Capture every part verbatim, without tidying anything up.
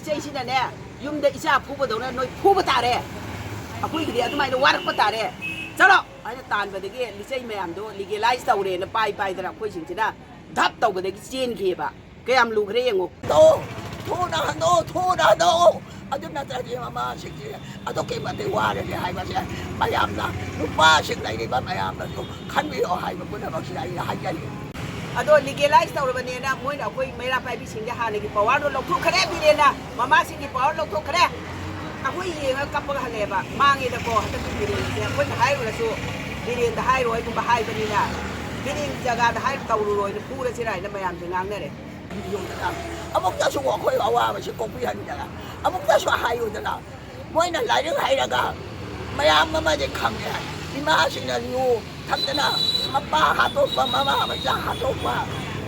ꯏꯆꯩꯁꯤꯅꯅꯦ, ꯌꯨꯝꯗ ꯏꯆꯥ ꯐꯨꯕꯗꯧꯅ ꯅꯣꯏ ꯐꯨꯕ ꯇꯥꯔꯦ꯫ ꯑꯩꯈꯣꯏꯒꯤꯗꯤ ꯑꯗꯨꯃꯥꯏꯅ ꯋꯥꯔꯛꯄ ꯇꯥꯔꯦ꯫ ꯆꯠꯂꯣ ꯍꯥꯏꯅ ꯇꯥꯟꯕꯗꯒꯤ ꯂꯤꯆꯩ ꯃꯌꯥꯝꯗꯣ ꯂꯤꯒꯦꯂꯥꯏꯁ ꯇꯧꯔꯦꯅ ꯄꯥꯏ ꯄꯥꯏꯗꯅ ꯑꯩꯈꯣꯏꯁꯤꯡꯁꯤꯅ ꯙꯞ ꯇꯧꯕꯗꯒꯤ ꯆꯦꯟꯈꯤꯑꯕ꯫ ꯀꯌꯥꯝ ꯂꯨꯈ꯭ꯔꯦ ꯌꯦꯡꯉꯨ꯫ ꯍꯟꯗꯣꯛꯑꯣ, ꯊꯨꯅ ꯍꯟꯗꯣꯛꯑꯣ, ꯊꯨꯅ ꯍꯟꯗꯣꯛꯑꯣ꯫ ꯑꯗꯨ ꯅꯠꯇ꯭ꯔꯗꯤ ꯃꯃꯥꯁꯤꯡꯁꯦ ꯑꯗꯨꯛꯀꯤ ꯃꯇꯤꯛ ꯋꯥꯔꯅꯤ ꯍꯥꯏꯕꯁꯦ ꯃꯌꯥꯝꯅ, ꯅꯨꯄꯥꯁꯤꯡ ꯂꯩꯔꯤꯕ ꯃꯌꯥꯝꯅꯁꯨ ꯈꯟꯕꯤꯌꯣ ꯍꯥꯏꯕ ꯄꯨꯝꯅꯃꯛꯁꯤꯗ ꯑꯩꯅ ꯍꯥꯏꯖꯔꯤ꯫ ꯑꯗꯣ ꯂꯤꯒꯦꯂꯥꯏꯁ ꯇꯧꯔꯕꯅꯦꯅ ꯃꯣꯏꯅ ꯑꯩꯈꯣꯏ ꯃꯩꯔꯥ ꯄꯥꯏꯕꯤꯁꯤꯡꯒꯤ ꯍꯥꯟꯅꯒꯤ ꯄꯋꯥꯔꯗꯣ ꯂꯧꯊꯣꯛꯈ꯭ꯔꯦ ꯕꯤꯔꯦꯟꯅ꯫ ꯃꯃꯥꯁꯤꯡꯒꯤ ꯄꯋꯥꯔ ꯂꯧꯊꯣꯛꯈ꯭ꯔꯦ꯫ ꯑꯩꯈꯣꯏ ꯌꯦꯡꯉꯒ ꯀꯞꯄꯒ ꯍꯜꯂꯛꯑꯦꯕ꯫ ꯃꯥꯡꯉꯦꯗꯀꯣ ꯍꯟꯗꯛꯀꯤ ꯕꯤꯔꯦꯟꯁꯦ꯫ ꯑꯩꯈꯣꯏꯅ ꯍꯥꯏꯔꯨꯔꯁꯨ ꯕꯤꯔꯦꯟꯗ ꯍꯥꯏꯔꯣꯏꯒꯨꯝꯕ ꯍꯥꯏꯕꯅꯤꯅ, ꯕꯤꯔꯦꯟꯒꯤ ꯖꯒꯥꯗ ꯍꯥꯏꯔ ꯇꯧꯔꯨꯔꯣꯏꯅ ꯐꯨꯔꯁꯤꯔꯥ ꯍꯥꯏꯅ ꯃꯌꯥꯝꯁꯦ ꯉꯥꯡꯅꯔꯦ꯫ ꯌꯨꯝꯗꯅ ꯑꯃꯨꯛꯇꯁꯨ ꯑꯩꯈꯣꯏ ꯑꯋꯥꯕꯁꯤ ꯀꯣꯛꯄꯤꯍꯟꯗꯅ ꯑꯃꯨꯛꯇꯁꯨ ꯍꯥꯏꯌꯨꯗꯅ꯫ ꯃꯣꯏꯅ ꯂꯥꯏꯔꯤꯛ ꯍꯩꯔꯒ ꯃꯌꯥꯝ ꯑꯃꯗꯤ ꯈꯪꯉꯦ꯫ ꯏꯃꯥꯁꯤꯡꯅ ꯌꯨ ꯊꯛꯇꯅ ꯃꯄꯥ ꯍꯥꯠꯇꯣꯛꯄ, ꯃꯃꯥ ꯃꯆꯥ ꯍꯥꯠꯇꯣꯛꯄ,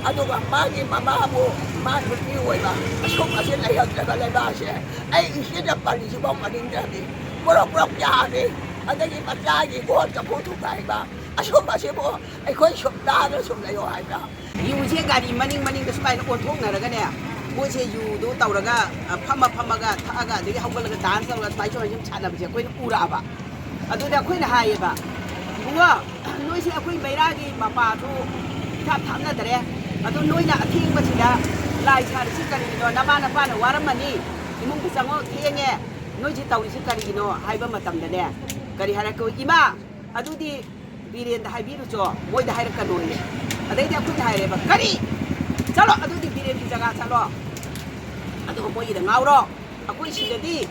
ꯑꯗꯨꯒ ꯃꯥꯒꯤ ꯃꯃꯥꯕꯨ ꯃꯥ ꯅꯨꯄꯤ ꯑꯣꯏꯕ ꯑꯁꯨꯝ ꯑꯁꯤ ꯂꯩꯍꯟꯗ꯭ꯔꯕ ꯂꯩꯕꯥꯛꯁꯦ꯫ ꯑꯩ ꯏꯆꯦꯅ ꯄꯜꯂꯤꯁꯤꯐꯥꯎ ꯄꯟꯅꯤꯡꯗ꯭ꯔꯕꯅꯤ꯫ ꯃꯣꯔꯣꯛ ꯃꯣꯔꯣꯛ ꯌꯥꯔꯤ꯫ ꯑꯗꯒꯤ ꯃꯆꯥꯒꯤ ꯒꯣꯜ ꯆꯐꯨ ꯊꯨꯒꯥꯏꯕ, ꯑꯁꯨꯝ ꯑꯁꯤꯕꯨ ꯑꯩꯈꯣꯏ ꯁꯨꯝ ꯇꯥꯗ ꯁꯨꯝ ꯂꯩꯌꯣ ꯍꯥꯏꯕ꯭ꯔꯥ? ꯌꯨꯁꯦ ꯒꯥꯔꯤ ꯃꯅꯤꯡ ꯃꯅꯤꯡꯗ ꯁꯨꯃꯥꯏꯅ ꯑꯣꯟꯊꯣꯛꯅꯔꯒꯅꯦ, ꯃꯣꯏꯁꯦ ꯌꯨꯗꯣ ꯇꯧꯔꯒ, ꯑ, ꯐꯝꯃ ꯐꯝꯃꯒ ꯊꯛꯑꯒ, ꯑꯗꯒꯤ ꯍꯧꯒꯠꯂꯒ ꯗꯥꯟꯁ ꯇꯧꯔꯒ ꯁꯨꯃꯥꯏꯅ ꯁꯨꯃꯥꯏꯅ ꯁꯨꯝ ꯁꯥꯟꯅꯕꯁꯦ ꯑꯩꯈꯣꯏꯅ ꯎꯔꯛꯑꯕ꯫ ꯑꯗꯨꯗ ꯑꯩꯈꯣꯏꯅ ꯍꯥꯏꯌꯦꯕ, "ꯏꯕꯨꯡꯉꯣ, ꯅꯣꯏꯁꯦ ꯑꯩꯈꯣꯏ ꯃꯩꯔꯥꯒꯤ ꯃꯄꯥꯁꯨ ꯏꯊꯥꯞ ꯊꯥꯞꯅꯗꯔꯦ꯫ ꯑꯗꯣ ꯅꯣꯏꯅ ꯑꯊꯦꯡꯕꯁꯤꯗ ꯂꯥꯏ ꯁꯥꯔꯤꯁꯤ ꯀꯔꯤꯒꯤꯅꯣ? ꯅꯃꯥ ꯅꯄꯥꯅ ꯋꯥꯔꯝꯃꯅꯤ, ꯏꯃꯨꯡꯗ ꯆꯪꯉꯣ, ꯊꯦꯡꯉꯦ, ꯅꯣꯏꯁꯤ ꯇꯧꯔꯤꯁꯤ ꯀꯔꯤꯒꯤꯅꯣ?" ꯍꯥꯏꯕ ꯃꯇꯝꯗꯅꯦ, ꯀꯔꯤ ꯍꯥꯏꯔꯛꯀꯦ? "ꯏꯃꯥ, ꯑꯗꯨꯗꯤ ꯕꯤꯔꯦꯟꯗ ꯍꯥꯏꯕꯤꯔꯨꯆꯣ, ꯃꯣꯏꯗ ꯍꯥꯏꯔꯛꯀꯅꯣꯌꯦ"꯫ ꯑꯗꯩꯗꯤ ꯑꯩꯈꯣꯏꯅ ꯍꯥꯏꯔꯦꯕ, "ꯀꯔꯤ? ꯆꯠꯂꯣ, ꯑꯗꯨꯗꯤ ꯕꯤꯔꯦꯟꯒꯤ ꯖꯒꯥ ꯆꯠꯂꯣ, ꯑꯗꯨꯒ ꯃꯣꯏꯒꯤꯗ ꯉꯥꯎꯔꯣ꯫ ꯑꯩꯈꯣꯏ ꯁꯤꯗꯗꯤ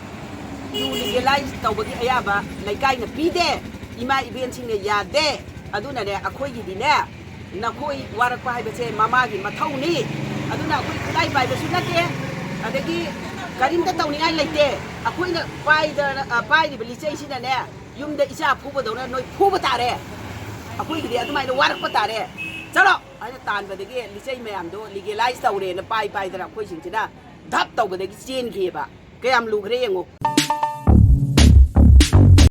ꯌꯨ ꯂꯤꯒꯦꯂꯥꯏꯁ ꯇꯧꯕꯒꯤ ꯑꯌꯥꯕ ꯂꯩꯀꯥꯏꯅ ꯄꯤꯗꯦ, ꯏꯃꯥ ꯏꯕꯦꯟꯁꯤꯡꯅ ꯌꯥꯗꯦ꯫ ꯑꯗꯨꯅꯅꯦ, ꯑꯩꯈꯣꯏꯒꯤꯗꯤꯅꯦ, ꯅꯈꯣꯏ ꯋꯥꯔꯛꯄ ꯍꯥꯏꯕꯁꯦ ꯃꯃꯥꯒꯤ ꯃꯊꯧꯅꯤ꯫ ꯑꯗꯨꯅ ꯑꯩꯈꯣꯏ ꯈꯨꯠꯂꯥꯏ ꯄꯥꯏꯕꯁꯨ ꯅꯠꯇꯦ, ꯑꯗꯒꯤ ꯀꯔꯤꯝꯇ ꯇꯧꯅꯤꯡꯉꯥꯏ ꯂꯩꯇꯦ꯫ ꯑꯩꯈꯣꯏꯅ ꯄꯥꯏꯗꯅ, ꯑ, ꯄꯥꯏꯔꯤꯕ ꯂꯤꯆꯩꯁꯤꯅꯅꯦ, ꯌꯨꯝꯗ ꯏꯆꯥ ꯐꯨꯕꯗꯧꯅ ꯅꯣꯏ ꯐꯨꯕ ꯇꯥꯔꯦ꯫ ꯑꯩꯈꯣꯏꯒꯤꯗꯤ ꯑꯗꯨꯃꯥꯏꯅ ꯋꯥꯔꯛꯄ ꯇꯥꯔꯦ꯫ ꯆꯠꯂꯣ!" ꯍꯥꯏꯅ ꯇꯥꯟꯕꯗꯒꯤ ꯂꯤꯆꯩ ꯃꯌꯥꯝꯗꯣ ꯂꯤꯒꯦꯂꯥꯏꯁ ꯇꯧꯔꯦꯅ ꯄꯥꯏ ꯄꯥꯏꯗꯅ ꯑꯩꯈꯣꯏꯁꯤꯡꯁꯤꯅ ꯙꯞ ꯇꯧꯕꯗꯒꯤ ꯆꯦꯟꯈꯤꯑꯕ꯫ ꯀꯌꯥꯝ ꯂꯨꯈ꯭ꯔꯦ ꯌꯦꯡꯉꯨ꯫